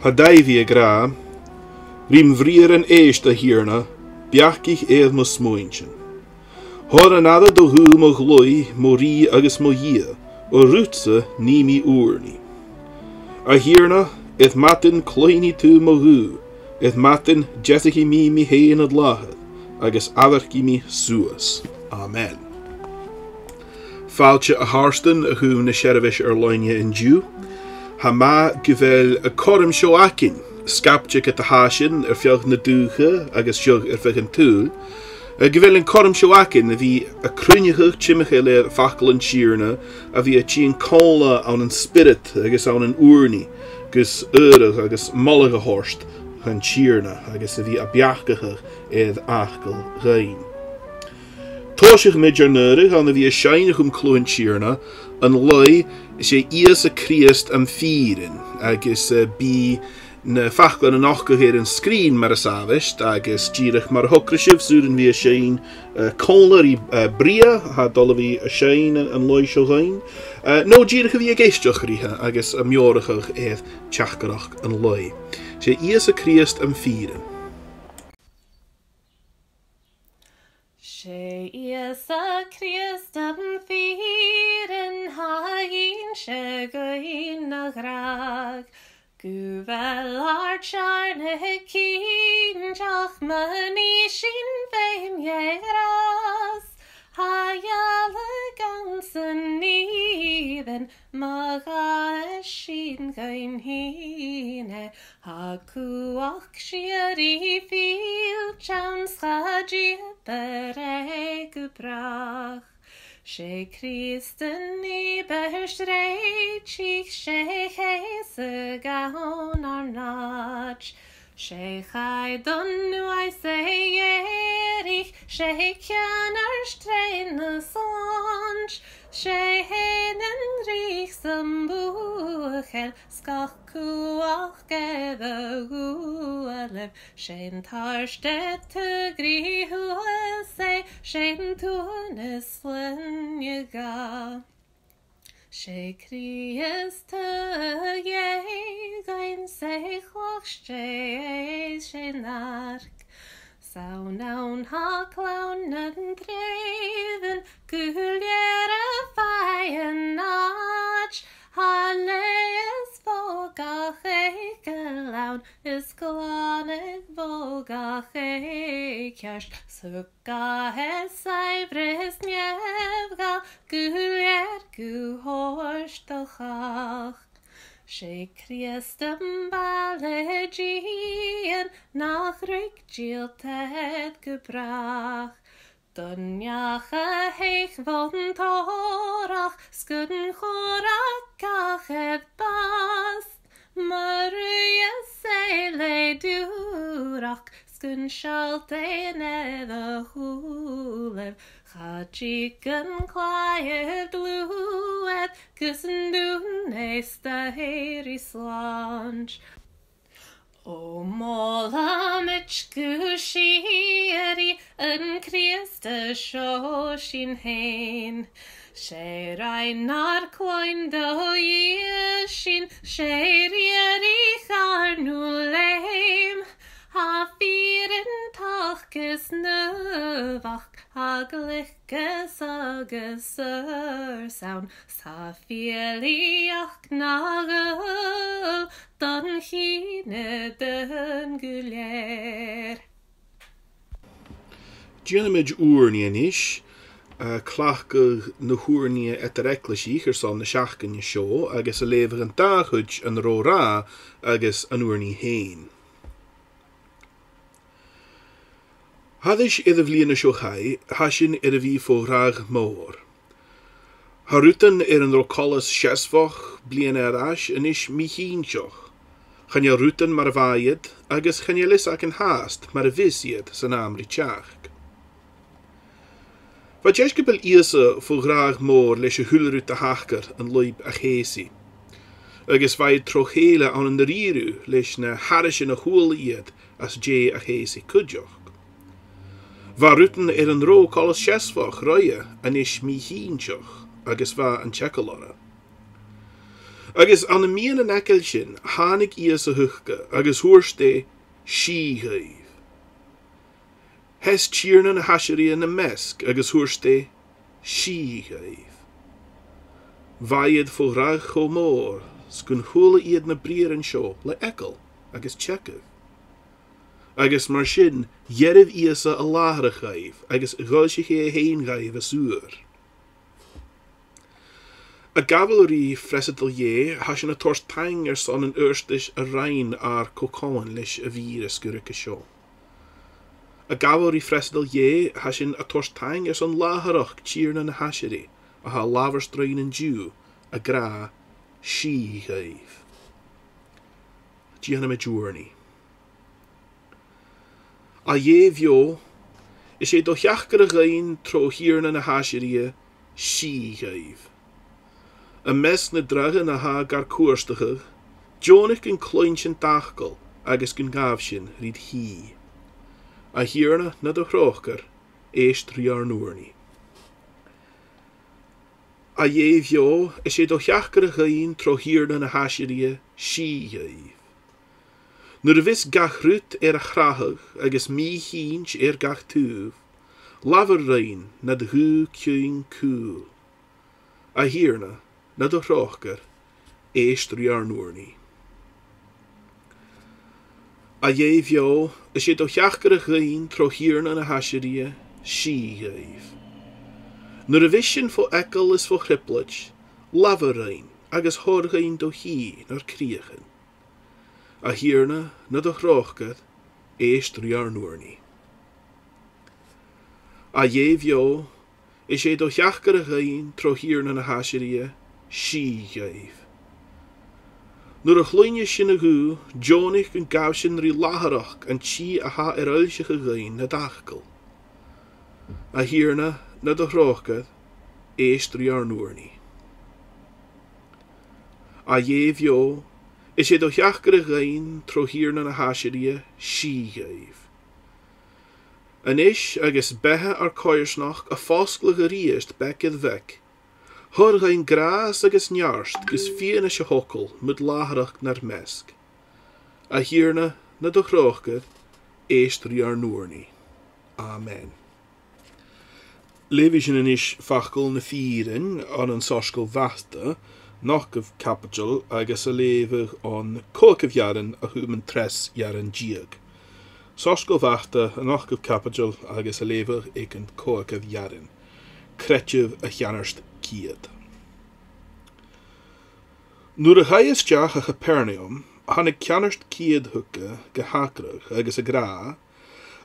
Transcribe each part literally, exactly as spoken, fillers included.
Tha Daibhidh ag ràdh: Rim bhriathran èist, a Thighearna, beachdaich air mo smuaintean. Thoir an aire do ghuth mo ghlaoidh, mo Rìgh agus mo Dhia, o riutsa nì mi ùrnaigh. A Thighearna, air madainn cluinnidh tu mo ghuth, air madainn deasachaidh mi mi fhèin ad làthair, agus amharcaidh mi suas. Amen. Fàilte, a chàirdean, a chum na seirbheis air-loidhne an-diugh. Tha e math gu bheil an cothrom seo againn, sgapte ged a tha sinn air feadh na dùthcha agus seo air feadh an t-saoghail, eh, gu bheil an cothrom seo againn a bhith a' cruinneachadh timcheall air facal an Tighearna, a bhith a' tighinn còmhla ann an spiorad agus ann an ùrnaigh, gus adhradh agus moladh a thoirt dhan Tighearna agus a bhith a' beachdachadh air fhacal dhuinn. Tòisichidh mi an-dràsta ann a bhith a' seinn a chum cliù an Tighearna an laoidh 'S e Ìosa Crìosd am Fìrinn, agus, eh, bidh na faclan a' nochdadh air an sgrìn mar as àbhaist, agus dìreach mar a thogras sibh, 's urrainn dhuibh a bhith a' seinn, eh, còmhla ri, eh, Bria, tha dol a bhith a' seinn an, an laoidh seo dhuinn, eh, no dìreach a bhith ag èisteachd rithe agus a' meòrachadh air teachdaireachd an laoidh. 'S e Ìosa Crìosd am Fìrinn. 'S e Ìosa Crìosd am Fìrinn, tha innse dhuinn a ghràdh, gu bheil ar teàrnadh cinnteach, ma nì sinn feum dha ghràs, tha gealladh anns an fhìrinn, ma dh'fhàgas sinn dhuinn fhìn e, tha cumhachd sìorraidh fìllte ann, 's cha dìobair e gu bràth. 'S e Crìosd an ìobairt rèitich, 's e a' cheasadh ann ar n-àit', 's e a chaidh don uaigh 's e dh'èirich, 's e a cheannard treun na slàinte, 's e fhèin an rìgh 's am buachaill, 's gach cumhachd air a ghualaibh, 's e an toirt air toigrigh thuas e, 's e an tuathanas sloinneadh dha. 'S e Crìosd a' gheàrr dhuinn, 's e a' chlach, 's e a' gheàrr, 's e an arc. 'S ann ann tha clann nan treubhan gu lèir a' faighinn àit', tha leigheas bho gach eagal ann, is glanadh bho gach eagal ceart, 's thug e saidhbhreas neamh dha gu lèir gu thoirt do chàch. 'S e Crìosd am baile dìon, nach ruig dìlseachd gu bràth. Don neach a theich bhon tòrach, 's gun chòmhradh gach air bàs, ma ruitheas e le dùrachd, 's gun sealltainn air a shùilean, cha tig an claidheamh dlùth air, gus an dùin e staidhre slàinte. O, molaimid gu sìorraidh an Crìosda seo sinn fhèin. 'S e rinn ar cloinn do Dhia sinn, 's e riarachadh ar n-ùr leum. Tha fìrinn tochd is naomhachd, tha gliocas agus saorsa ann, 's tha fìdhleachd na ghual don chinn a dhùin gu lèir. Dèanamaid ùrnaigh a-nis, a' cleachdadh na h-ùrnaigh eadar eaglaisich airson na seachdaine seo, agus a' leughadh an dà chuid, an ro-ràdh agus an ùrnaigh fhèin. Thairis air a' bhliadhna seo chaidh, tha sinn air a bhith fo ghràdh mòr. Tha rudan air an robh coltas seasmhach bliadhna air ais a-nis mì-chinnteach. Chan eil rudan mar a bha iad, agus chan eil fhios againn fhathast mar a bhios iad san àm ri teachd. Bha deis gu bheil Ìosa fo ghràdh mòr leis a h-uile rud a thachair an lùib a cheusaidh. Agus bha iad tro chèile ann an da-rìribh leis na h-aithrisean a chuala iad às dèidh a cheusaidh cuideachd. Bha rudan air an robh coltas seasmhach roimhe a-nis mì-chinnteach agus bha an t-eagal orra. Agus ann am meadhan an eagail sin thàinig Ìosa thuca, agus thubhairt e, Sìth dhuibh. Sheas Tighearna na h-aiseirigh nam measg, agus thubhairt e, Sìth dhuibh. Bha iad fo dhragh cho mòr 's gun chuala iad na briathran seo le eagal agus teagamh. Agus mar sin dh'èirich Ìosa a làthaireachd dhaibh, agus dh'fhoillsich e e fhèin dhaibh as ùr. A' gabhail ri freasadail Dhè, tha sinn a' toirt taing airson an adhartais a rinn ar co-chomann leis a' bhìoras gu ruige seo. A' gabhail ri freasadail Dhè, tha sinn a' toirt taing airson làthaireachd Tighearna na h-aiseirigh, a tha a' labhairt rinn an-diugh, ag ràdh, Sìth dhuibh. Dèanamaid ùrnaigh. A Dhè bheò, is e do theachdaire dhuinn tro Thighearna na h-aiseirigh, sìth dhuibh. Am measg nan draghan a tha gar cuairteachadh, deònaich gun cluinn sinn d' fhacal agus gun gabh sinn ri d' shìth. A Thighearna, nad thròcair, èist ri ar n-ùrnaigh. A Dhè bheò, is e do theachdaire dhuinn tro Thighearna na h-aiseirigh, sìth dhuibh. Nuair a bhios gach rud air a chrathadh agus mì-chinnt air gach taobh, labhair rinn nad ghuth-ciùin caol. A Thighearna, nad thròcair, èist ri ar n-ùrnaigh. A Dhè bheò, is e do theachdaire dhuinn tro Thighearna na h-aiseirigh, sìth dhuibh. Nuair a bhios sinn fo eagal is fo thrioblaid, labhair rinn agus thoir dhuinn do shìth nar cridheachan. A Thighearna, nad thròcair, èist ri ar n-ùrnaigh. A Dhè bheò, is e do theachdaire dhuinn tro Thighearna na h-aiseirigh, sìth dhuibh. Nuair a chluinneas sinn a' ghuth, deònaich gun gabh sinn ri làthaireachd an tì a tha air fhoillseachadh dhuinn nad fhacal. A Thighearna, nad thròcair, èist ri ar n-ùrnaigh. A Dhè bheò, is e do theachdaire dhuinn tro Thighearna na h-aiseirigh, sìth dhuibh. A-nis agus beatha ar coimhearsnachd a' fosgladh a-rithist beag air bheag, thoir dhuinn gràs agus neart gus fianais a thogail mud làthaireachd nar measg. A Thighearna, nad thròcair, èist ri ar n-ùrnaigh. Amen. Leughaidh sinn a-nis Facal na Fìrinn ann an Soisgeul Mhata, an ochdamh caibideil, agus a' leughadh on còigeamh earrann a-chum an treas earrann deug. Soisgeul Mhata, an ochdamh caibideil, agus a' leughadh aig an còigeamh earrann. Creideamh a' cheannaird-cheud. Nuair a chaidh e a-steach a Chapernaum, thàinig ceannard-ceud thuca gu h-acrach agus ag ràdh,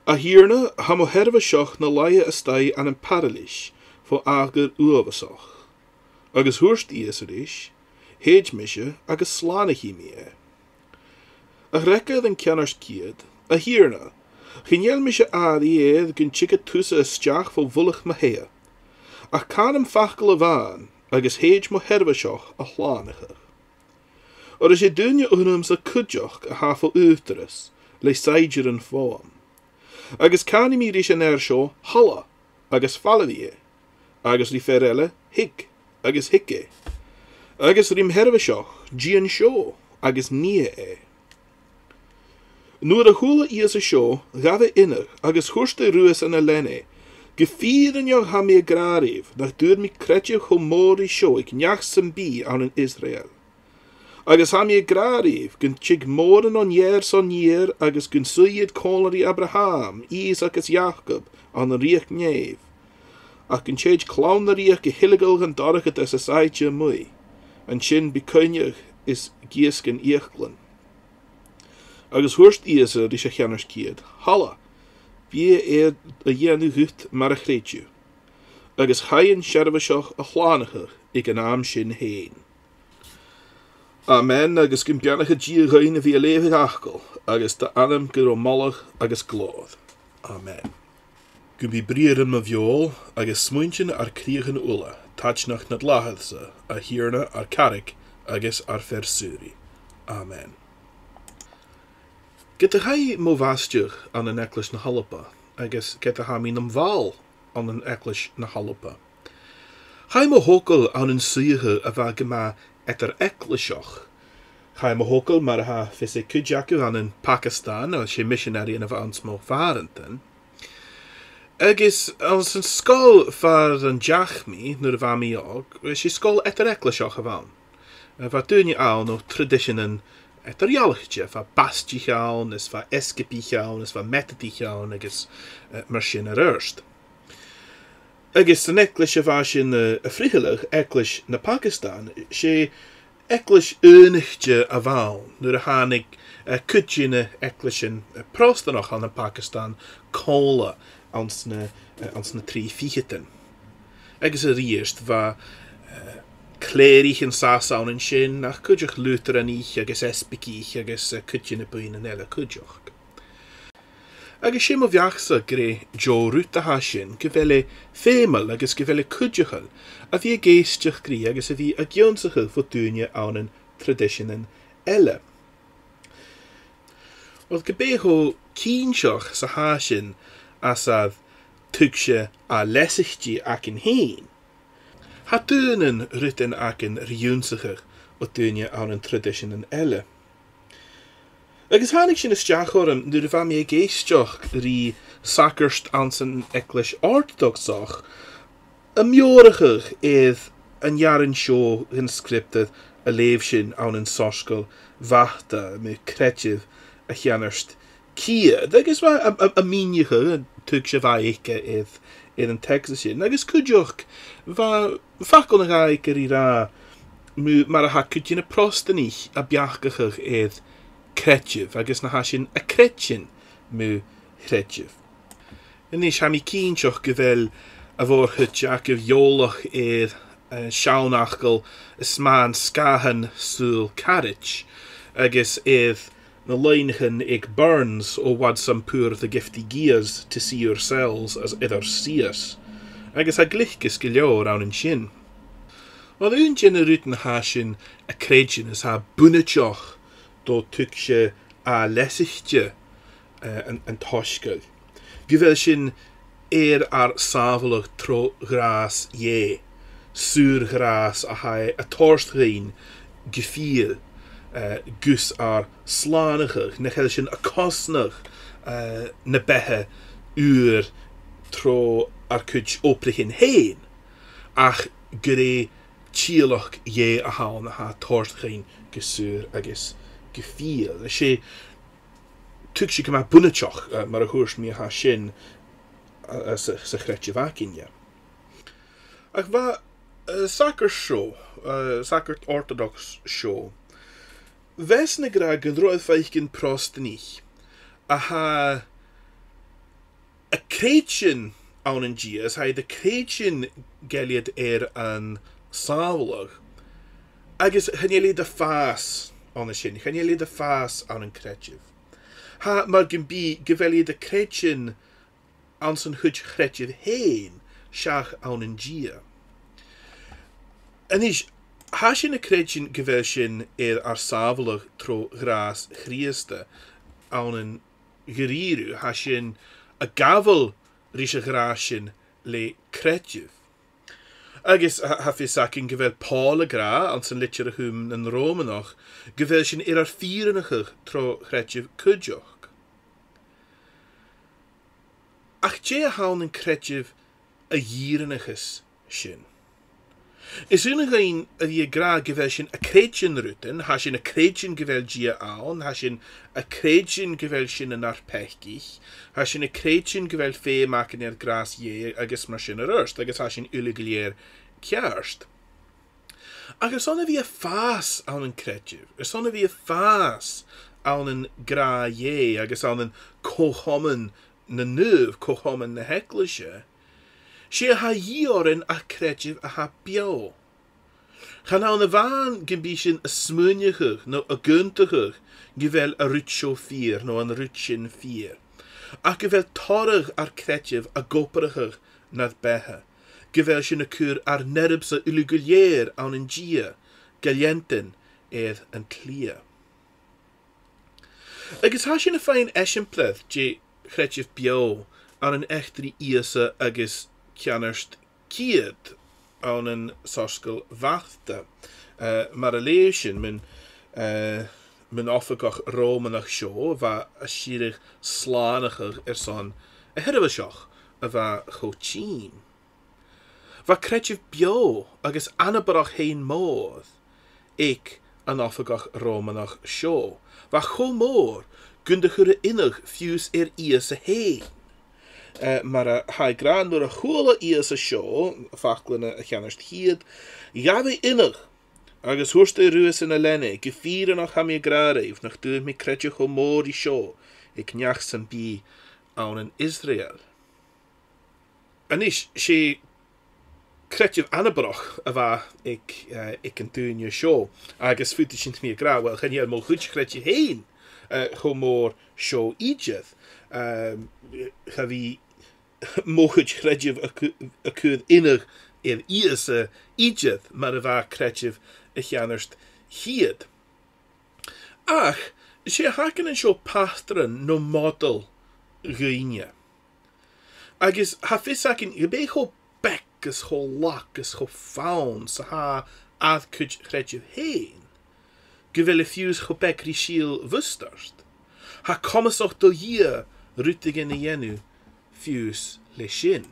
A Thighearna, tha mo sheirbheiseach na laighe a-staigh ann am parailis fo adhbhar uabhasach. Agus thuirt Ìosa ris, Thèid mise agus slànaichidh mi e. Ach fhreagair an ceannard-ceud, A Thighearna, chan eil mise airidh air gun tigeadh tusa a-steach fo mhullach mo thighe. Ach canaidh mi am facal a-mhàin, agus thèid mo sheirbheiseach a shlànachadh. Oir is e duine a th' annamsa cuideachd a tha fo ùghdarras, le saighdearan fodham. Agus canaidh mi ris an fhear seo, Thalla, agus falbhaidh e, agus ri fear eile, Thig, agus thig e, agus ri mo sheirbheiseach, Dèan seo, agus nigh e. Nuair a chuala Ìosa seo, ghabh e iongnadh, agus thuirt e riuthasan a lean e, Gu fìrinneach tha mi ag ràdh ribh, nach d' fhuair mi creideamh cho mòr ri seo aig neach sam bith ann an Israel. Agus tha mi ag ràdh ribh, gun tig mòran on ear son iar, agus gun suidh iad còmhla ri Abrahàm, Isaaic is Iàcob, ann an rìoghachd Nèimh. Ach gun tèid clann na rìoghachd a thilgeil dhan dorchadas as àirde a-muigh, an sin bidh coinneamh is gìosgan fhiaclan. Agus thuirt Ìosa ris a' cheannard-ceud, Thalla, bidh e air a dhèanamh dhut mar a chreid thu. Agus chaidh an seirbheiseach a shlànachadh aig an àm sin fhèin. Amen, agus gum beannaicheadh Dia dhuinn a bhith a' leughadh facal, agus dha ainm gu robh moladh agus glòir. Amen. Gum bi briathran mo bheòil agus smuaintean ar cridheachan uile, taitneach nad làthair-sa, a Thighearna, ar carraig agus ar fear-saoraidh. Amen. Ged a tha mi a' fàs ann an Eaglais na h-Alba, agus ged a tha mi nam bhall ann an Eaglais na h-Alba, chaidh mo thogail ann an suidheachadh a bha gu math eadar-eaglaiseach. Chaidh mo thogail, mar a tha fios aig cuid agaibh, ann am Pacastan, agus 's e miseanaraidhean a bh' anns mo phàrantan. Agus anns an sgoil far an deach mi nuair a bha mi òg, 's e sgoil eadar-eaglaiseach a bh' ann. Eh, bha daoine ann o thraidiseanan eadar-dhealaichte, bha baistich ann, is bha easgaich ann, is bha Methodich ann, agus, eh, mar sin air adhart. Agus san eaglais a bha sinn, eh, a' frithealadh, Eaglais na Pacastan, 's e eaglais aonaichte a bh' ann nuair a thàinig, eh, cuid de na eaglaisean, eh, Pròstanach ann am Pacastan còmhla anns na, eh, anns na trì ficheadan. Agus a-rithist bha, eh, clèirich an sàs ann an sin, ach cuideachd Lùtaranaich agus Easbagaich agus, eh, cuid de na buidhnean eile cuideachd. Agus 's e mo bheachd-sa gur e deagh rud a tha sin, gu bheil e feumail agus gu bheil e cuideachail a bhith ag èisteachd ri agus a bhith ag ionnsachadh bho dhaoine ann an traidiseanan eile. Uill, ge b' e cho cinnteach 's a tha sin às ar tuigse a leasaichte againn fhèin, tha daonnan rudan againn ri ionnsachadh o dhaoine ann an traidiseanan eile. Agus thàinig sin a-steach orm nuair a bha mi ag èisteachd ri sagart anns an Eaglais Orthodoxach a' meòrachadh air an earrainn seo dhen sgriobtar a leugh sinn ann an Soisgeul Mhata mu chreideamh a' cheannaird ciad, agus bha a, a, a' mìneachadh an tuigse a bha aige air, air an teacsa sin, agus cuideachd bha facal no dhà aige ri ràdh mu mar a tha cuid de na Pròstanaich a' beachdachadh air creideamh, agus na tha sinn a' creidsinn mu chreideamh. A-nis, tha mi cinnteach gu bheil a' mhòr-chuid agaibh eòlach air, eh, seanfhacal as math an sgàthan saoghal caraid, agus air na loidhnichean aig Burns, "Oh, wad some power the giftie gie us to see ourselves as ithers see us," agus tha gliocas gu leòr ann an sin. Uill, aon de na rudan a tha sinn a' creidsinn is a tha bunaiteach do thuigse ath-leasaichte, eh, an, an t-soisgeil, gu bheil sinn air ar sàbhaladh tro ghràs Dhè, saor-ghràs a tha e a' toirt dhuinn gu fial, eh, gus ar slànachadh, nach eil sinn a' cosnadh, eh, na beatha ùr tro ar cuid obraichean fhèin, ach gur e tìodhlac Dhè a th' ann a tha a' toirt dhuinn gu saor agus gu fial. 'S e tuigse gu math bunaiteach, eh, mar a thuirt mi, a tha sin, eh, sa, sa chreideamh againne. Ach bha, eh, sagart seo, eh, sagart Orthodox seo, bha esan ag ràdh gun robh e a' faicinn Pròstanaich a tha a' creidsinn ann an Dia, is tha iad a' creidsinn gu bheil iad air an sàbhaladh, agus chan eil iad a' fàs ann an sin, chan eil iad a' fàs ann an creideamh. Tha mar gum biodh gu bheil iad a' creidsinn anns an cuid chreideimh fhèin, seach ann an Dia. A-nis, tha sinn a' creidsinn gu bheil sinn air ar sàbhaladh tro ghràs Chrìosda, ann an da-rìribh, tha sinn a' gabhail ris a' ghràs sin le creideamh. Agus tha, tha fios againn gu bheil Pòl ag ràdh anns an litir a chum nan Ròmanach gu bheil sinn air ar fìreanachadh tro chreideamh cuideachd. Ach dè a th' ann an creideamh a dh'fhìreanaicheas sinn? Is ionann a bhith ag ràdh gu bheil sinn a' creidsinn rudan, tha sinn a' creidsinn gu bheil Dia ann, tha sinn a' creidsinn gu bheil sinn nar peacaich, tha sinn a' creidsinn gu bheil feum againn air gràs Dhè agus mar sin air adhart, agus tha sinn uile gu lèir ceart. Ach airson a bhith a' fàs ann an creideamh, airson a bhith a' fàs ann an gràdh Dhè agus ann an co-chomann na naomh, co-chomann na h-eaglaise, 's e a tha a dhìth oirnn ach creideamh a tha beò. Chan ann a-mhàin gum bi sinn a' smaoineachadh no ag aontachadh gu bheil an rud seo fìor no an rud sin fìor, ach gu bheil toradh ar creideimh ag obrachadh nar beatha, gu bheil sinn a' cur ar n-earbsa uile gu lèir ann an Dia, ga leantainn air an t-slighe. Agus tha sinn a' faighinn eisimpleir de chreideamh beò ann an eachdraidh Ìosa agus ceannard ciad ann an Soisgeul Mhata. Eh, mar a leugh sinn, mun, eh, mun oifigeach Ròmanach seo, bha e a' sireadh slànachadh airson a sheirbheiseach a bha cho tinn. Bha creideamh beò agus anabarrach fhèin mòr aig an oifigeach Ròmanach seo. Bha e cho mòr gun do chuir e iongnadh fiù 's air Ìosa fhèin. Eh, mar a tha e ag ràdh, nuair a chuala Ìosa seo, faclan a' cheannaird-chiad, ghabh e iongnadh, agus thuirt e riuthasan a lean e, gu fìrinneach tha mi ag ràdh ribh, nach d' fhuair mi creideamh cho mòr ri seo aig neach sam bith ann an Israel. A-nis, 's e creideamh anabarrach a bha aig, eh, aig an duine seo, agus faodaidh sinn a bhith ag ràdh, uill, chan eil mo chuid chreideimh fhèin, eh, cho mòr seo idir. Ehm, cha bhi mo chuid chreideimh a' cu-, a' cur iongnadh air Ìosa idir, mar a bha creideamh a' cheannaird-chiad. Ach, 's e th' againn an seo pàtran no modal dhaoine. Agus tha fios againn, ge b' e cho beag is cho lag is cho fann 's a tha ar cuid chreideimh fhèin, gu bheil e fiù 's cho beag ri sìol mhustard, tha e comasach do Dhia rudeigin a dhèanamh fiù 's leis sin.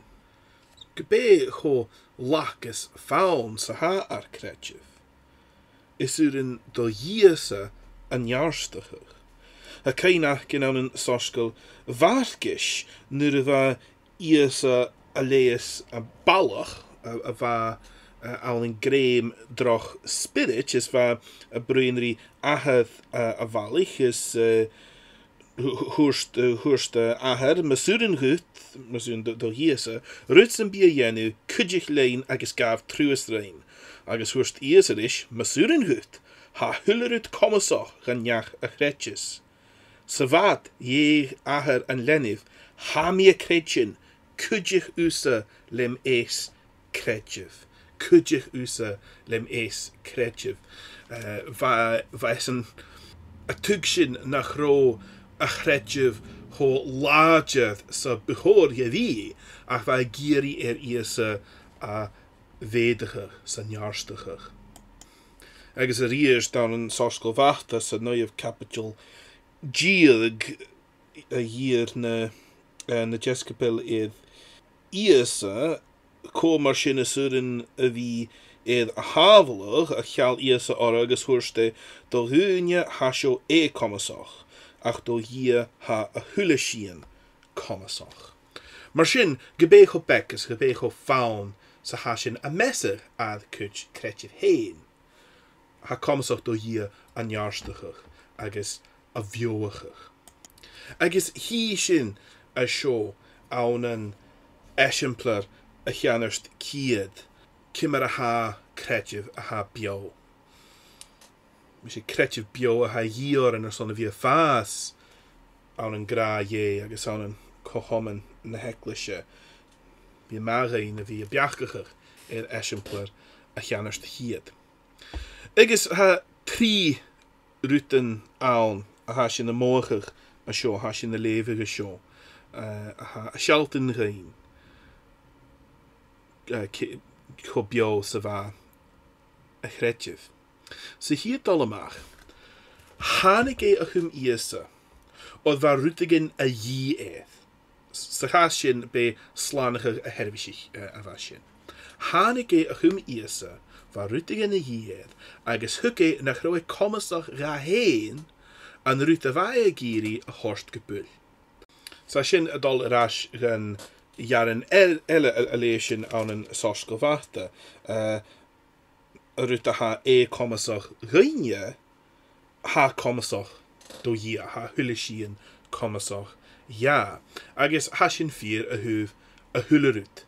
Ge b' e cho lag is fann 's a tha ar creideamh, is urrainn do dh'Ìosa a neartachadh. Tha cuimhne againn ann an Soisgeul Mharcais, nuair a bha Ìosa a' leigheas am balach a, a bha, eh, ann an grèim droch spiorad, is bha e a' bruidhinn ri athair, eh, a' bhalaich, is, eh, thu-, thuirt, eh, thuirt, eh, athair, mas urrainn dhut, mas urrainn do, do dh'Ìosa, rud sam bith a dhèanamh, cuidich leinn agus gabh truas rinn. Agus thuirt Ìosa ris, mas urrainn dhut, tha a h-uile rud comasach dhan neach a chreideas. Sa bhad, dh'èigh athair an leanabh, tha mi a' creidsinn, cuidich thusa lem eas creideimh. Cuidich thusa lem eas creideimh. Eh, bha, bha esan a' tuigsinn nach robh a chreideamh cho làidir 's a bu chòir dha bhith, ach bha e ag iarraidh air Ìosa a mheudachadh 's a neartachadh. Agus a-rithist ann an Soisgeul Mhata san naoidheamh caibideil deug, a dh'iarr na, eh, na deisciobail air Ìosa, cò mar sin as urrainn a bhith air a shàbhaladh, a sheall Ìosa orra agus thuirt e, do dhaoine tha seo eu-comasach, ach do Dhia tha a h-uile sìon comasach. Mar sin, ge b' e cho beag is ge b' e cho fann 's a tha sinn a' measadh ar cuid creideimh fhèin, tha e comasach do Dhia a neartachadh agus a bheothachadh. Agus chì sinn an seo ann an eisimpleir a' cheannaird-chiad ciamar a tha creideamh a tha beò. Mas e creideamh beò a tha a dhìth oirnn airson a bhith a' fàs ann an gràdh Dhè agus ann an co-chomann na h-eaglaise, bidh e math dhuinn a bhith a' beachdachadh air eisimpleir a' cheannaird-chiad. Agus tha trì rudan ann a tha sinn a' mothachadh an seo, a tha sinn a' leughadh an seo, eh, a tha a' sealltainn dhuinn, eh, ce-, cho beò 's a bha a chreideamh. Sa chiad dol a-mach, thàinig e a-chum Ìosa, oir bha rudeigin a dhìth air. S-, sa chàs sin, b' e slànachadh a sheirbheisich, eh, a bha sin. Thàinig e a-chum Ìosa, bha rudeigin a dhìth air, agus thuig e nach robh e comasach dha fhèin an rud a bha e ag iarraidh a thoirt gu buil. 'S tha sin a' dol air ais gun earrann eil-, eile a, a leugh sinn ann an Soisgeul Mhata, eh, an rud a tha eu-comasach dhuinne, tha comasach do Dhia, tha a h-uile sìon comasach dha. Agus tha sin fìor a thaobh a h-uile rud.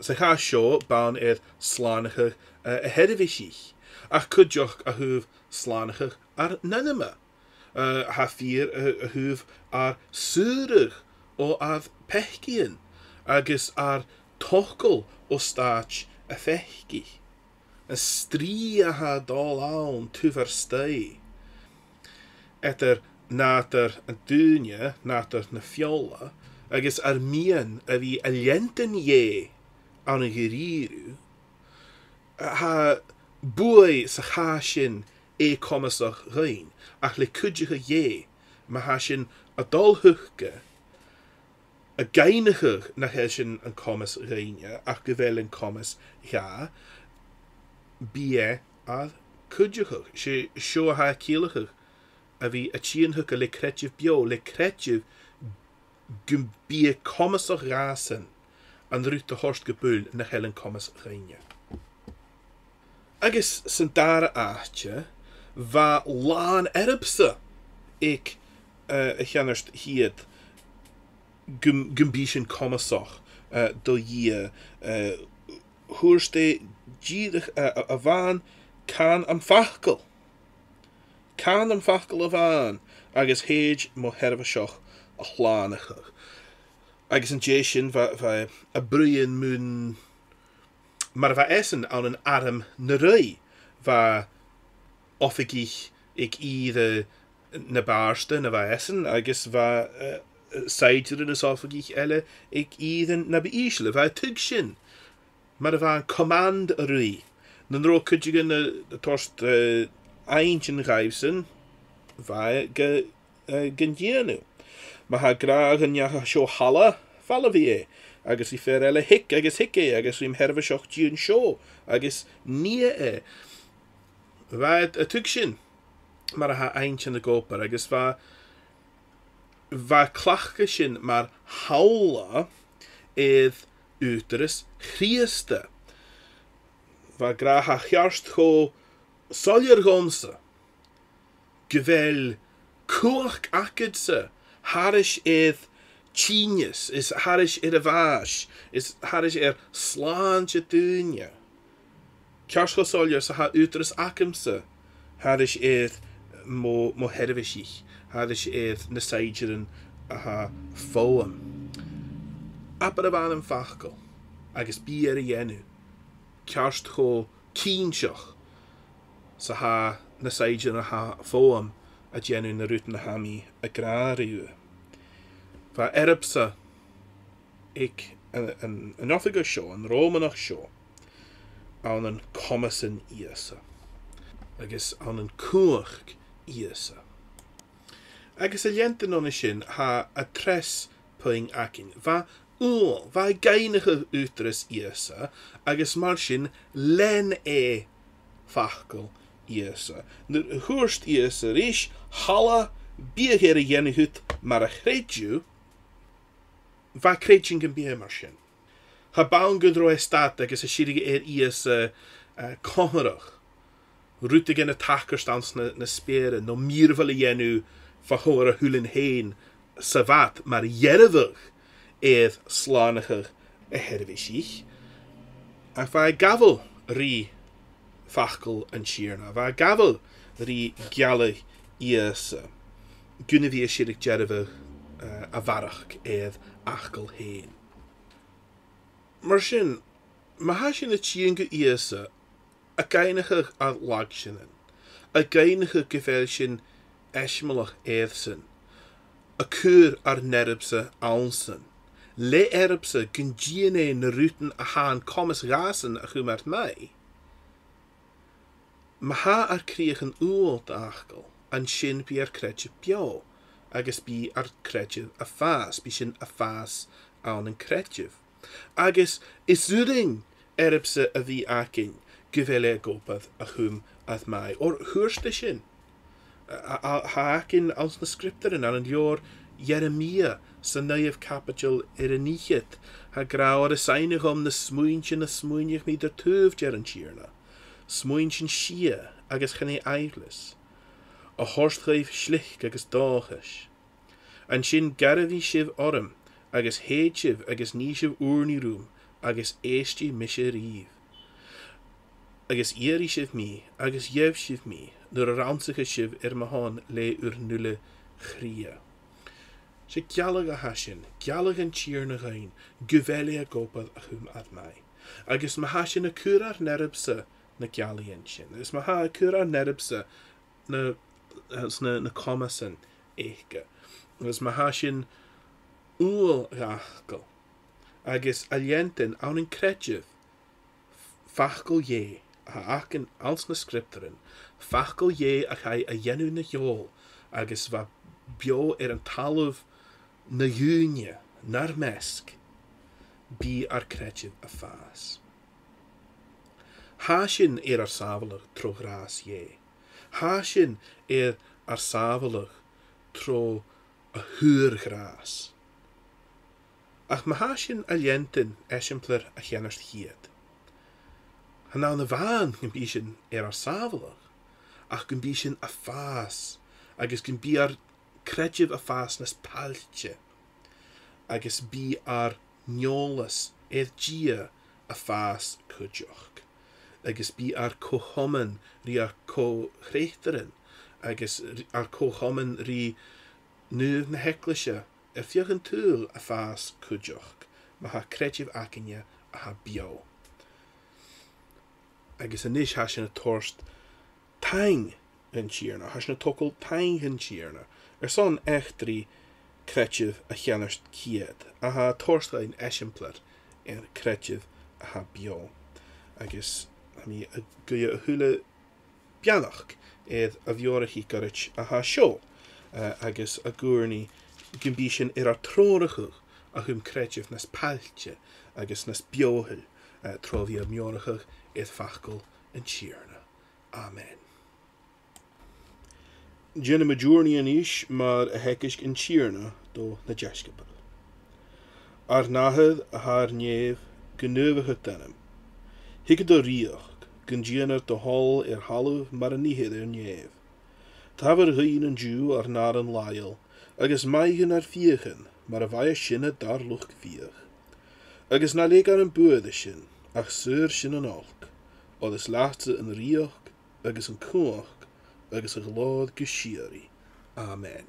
Sa chàs seo, b' ann air slànachadh, eh, a sheirbheisich, ach cuideachd a thaobh slànachadh ar n-anama. Eh, tha fìor a, a thaobh ar saoradh o ar peacaidhean agus ar togail o stàit a' pheacaidh. An strì a tha a' dol ann taobh a-staigh eadar nàdar an duine, nàdar na feòla, agus ar miann a bhith a' leantainn Dhè ann an da-rìribh, Tha buaidh sa chàs sin e comasach dhuinn, ach le cuideachadh Dhè, ma tha sinn a' dol thuige, ag aithneachadh nach eil sinn an comas dhuinne, ach gu bheil an comas dha, bidh e ar cuideachadh. 'S e seo a tha a' ciallachadh a bhith a' tionndadh le creideamh beò, le creideamh gum bi e comasach dhàsan an rud a thoirt gu buil nach eil an comas dhuinne. Agus san dàrna àite, bha làn earbsa aig, eh, a' cheannard-cheud gum, gum bi sinn comasach, eh, do Dhia, eh, thuirt e dìreach, eh, a, a-mhàin, can am facal. Can am facal a-mhàin, agus thèid mo sheirbheiseach a shlànachadh. Agus an dèidh sin bha, bha e a' bruidhinn mun mar a bha esan ann an arm na rìgh. Bha oifigeach aig ìre na bàird na bha esan, agus bha, eh, saighdearan is oifigeach eile aig ìre na b' ìsle. Bha e a' tuigsinn mar a bha an command a' ruith. Nan robh cuideigin a' toirt, eh, inntinn dhaibhsan, bha e ga, eh, gan dèanamh. Ma tha e ag ràdh dhan neach seo thalla, falbhaidh e, agus ri fear eile thig agus thig e, agus ri mo sheirbheiseach dèan seo, agus nì e. Bha e a' tuigsinn mar a tha inntinn ag obair, agus bha, bha e a' cleachdadh sin mar shamhla air ùghdarras Chrìosda. Bha e ag ràdh, tha e cheart cho soilleir dhòmhsa gu bheil cumhachd agadsa thairis air tinneas, is thairis air a' bhàs, is thairis air slàinte dhaoine. Ceart cho soilleir 's a tha ùghdarras agamsa thairis air mo, mo sheirbheiseach, thairis air na saighdearan a tha fodham. Abair a-mhàin am facal, agus bi air a dhèanamh ceart cho cinnteach 's a tha na saighdearan a tha fodham a' dèanamh na rudan a tha mi ag ràdh riutha. Bha earbsa aig an, an, an oifigeach seo, an Ròmanach seo, ann an comasan Ìosa, agus ann an cumhachd Ìosa. Agus a' leantainn an sin, tha an treas puing againn. Bha umhail, bha e ag aithneachadh ùghdarras Ìosa, agus mar sin lean e facal Ìosa. Nuair a thuirt Ìosa ris, thalla, biodh air a dhèanamh dhut mar a chreid thu, bha e a' creidsinn gum biodh e mar sin. Cha b' ann gun robh e a' stad agus a' sireadh air Ìosa, eh, comharrachadh, rudeigin a' tachairt anns na, na speuran, no mìorbhail a dhèanamh fa chomhair a shùilean fhèin sa bhad mar dhearbhadh air slànachadh a sheirbheisigh. Ach bha e a' gabhail ri facal an Tighearna, bha e a' gabhail ri gealladh Ìosa, gun a bhith a' sireadh dearbhadh, eh, a bharrachd air fhacal fhèin. Mar sin, ma tha sinn a' tighinn gu Ìosa, ag aithneachadh ar laigseanan, ag aithneachadh gu bheil sinn eisimeileach airsan, a' cur ar n-earbsa annsan, le earbsa gun dèan e na rudan a tha an comas dhàsan a chum ar n-aghaidh. Ma tha ar cridheachan umhail, dà fhacal, an sin bidh ar creideamh beò, agus bidh ar creideamh a' fàs, bidh sinn a' fàs ann an creideamh. Agus is urrainn earbsa a bhith againn gu bheil e ag obair a chum ar n-aghaidh. Oir thuirt e sin. A, a, a, tha againn anns na sgriobtairean, ann an leabhar Jeremiah, san naoidheamh caibideil air an fhichead, tha e ag ràdh, oir is aithne dhomh na smuaintean a smaoinich mi do thaobh, deir an Tighearna. Smuaintean sìthe agus chan e aimhleas, a thoirt dhuibh slic agus dòchas. An sin garbhaidh sibh orm, agus thèid sibh, agus nì sibh ùrnaigh rium, agus èistidh mise ribh. Agus iarraidh sibh mi, agus gheibh sibh mi, nuair a rannsaicheas sibh air mo shon le ur n-uile chridhe. 'S e gealladh a tha sin, gealladh an Tighearna dhuinn, gu bheil e ag obair a chum ar n-aghaidh. Agus ma tha sinn a' cur ar n-earbsa na geallaidhean sin, agus ma tha a' cur ar n-earbsa na, eh, na, na comasan aice, agus ma tha sinn umhail dha fhacal, agus a' leantainn ann an creideamh facal Dhè, a th' againn anns na Sgriobtairean, facal Dhè a chaidh a dhèanamh na fheòil, agus bha beò air an talamh na dhuine nar measg, bidh ar creideamh a' fàs. Tha sinn air ar sàbhaladh tro ghràs Dhè. Tha sinn air ar sàbhaladh tro a shaor ghràs. Ach ma tha sinn a' leantainn eisimpleir a' cheannaird-cheud, chan ann a-mhàin gum bi sinn air ar sàbhaladh, ach gum bi sinn a' fàs, agus gum bi ar creideamh a' fàs nas pailte, agus bidh ar n-eòlas air Dia a' fàs cuideachd, agus bidh ar co-chomann ri ar co-chreutairean, agus ri-, ar co-chomann ri naoimh na h-eaglaise air feadh an t-saoghail a' fàs cuideachd, ma tha creideamh againne a tha beò. Agus a-nis tha sinn a' toirt taing dhan Tighearna, tha sinn a' togail taing dhan Tighearna, airson eachdraidh creideamh a' cheannaird-cheud, a tha a' toirt dhuinn eisimpleir air creideamh a tha beò. Agus tha mi a' guidhe a h-uile beannachd air a' mheòrachadh goirid a tha seo, eh, agus ag ùrnaigh gum bi sinn air ar treòrachadh a chum creideamh nas pailte agus nas beothail, eh, tro bhith a' meòrachadh air facal an Tighearna. Amen. Dèanamaid ùrnaigh a-nis mar a theagaisg an Tighearna do na deisciobail. Ar n-Athair a tha air nèamh, gu naomhaichear d' ainm. Thigeadh do rìoghachd, gun dèanar do thoil air thalamh mar a nithear air nèamh. Tabhair dhuinn an-diugh ar n-aran làitheil, agus maith dhuinn ar fiachan mar a mhaitheas sinne dar luchd-fiach. Agus na leig ann am buaireadh sinn, ach saor sinn on olc, oir is leatsa an rìoghachd, agus an cumhachd, agus a' ghlòir gu sìorraidh. Amen.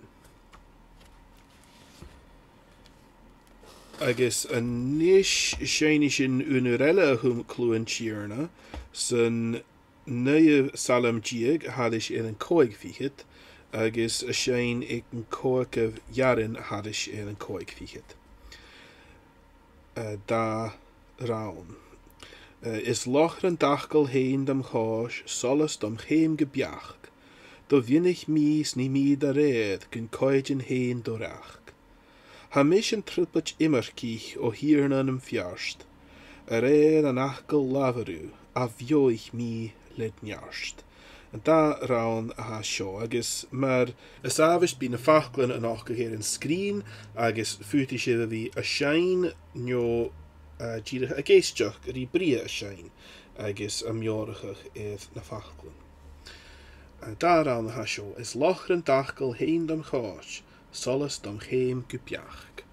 Agus a-nis seinnidh sinn aon uair eile a chum cliù an Tighearna, san naoidheamh Salm deug thairis air a' chòig fichead, agus a' seinn aig a' chòigeamh earrann thairis air a' chòig fichead. Eh, dà rann. Eh, is lòchran d' fhacail fhèin dom chois, solas dom cheum gu beachd. Do mhionnaich mi 's nì mi d' rèir, gun coimhead fhèin do reachd. Tha mise an trioblaid iomarcaich, o Thighearna nam feart. A rèir an fhacail labhair thu, ath-bheothaich mi led neart. An dà rann a tha seo, agus mar as àbhaist bidh na faclan a' nochdadh air an sgrìn, agus faodaidh sibh a bhith a' seinn no, eh, dìreach ag èisteachd ri Bria a' seinn, agus a' meòrachadh air na faclan. An dà rann a tha seo, is lòchran d' fhacail fhèin dom chois, solas dom cheum gu beachd.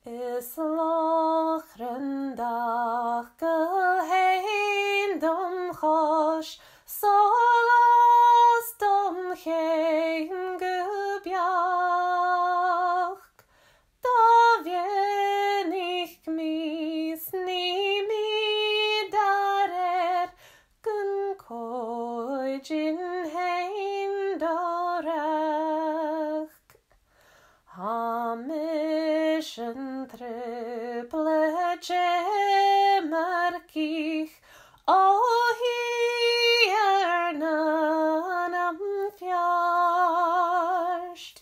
Is lòchran d' fhacail fhèin dom chois, solas dom cheum gu beachd. Do mhionnaich mi 's nì mi d' rèir, gun coimhead fhèin do reachd. Tha mise an trioblaid iomarcaich, o Thighearna nam feart.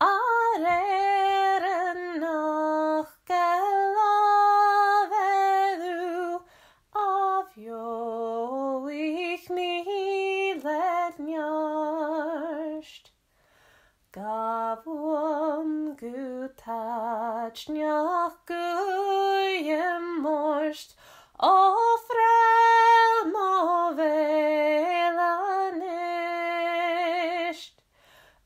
A rèir an fhacail labhair thu, ath-bheothaich mi led neart. Gabh uam gu taitneach, gu iomairt, o frail mo bheul a-nis.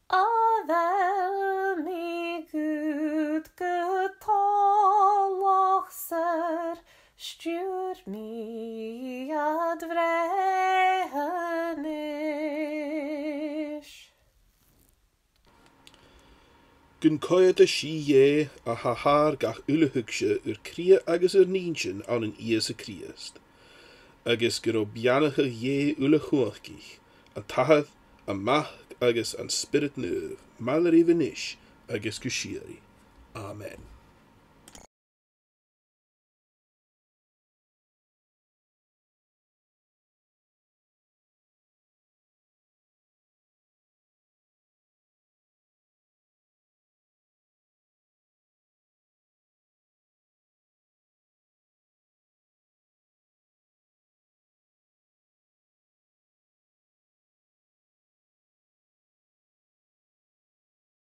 A bheil mi dhut gu tolach saor, stiùir mi ad bhreith a-nis. Gun coimhead sìth Dhè a tha thar gach uile thuigse, ur cridhe agus ur n-inntinn ann an Ìosa Crìosd. Agus gun robh beannachadh Dhè uile-chumhachdaich, an t-Athair, am Mac agus an Spiorad Naomh, maille ribh a-nis agus gu sìorraidh. Amen.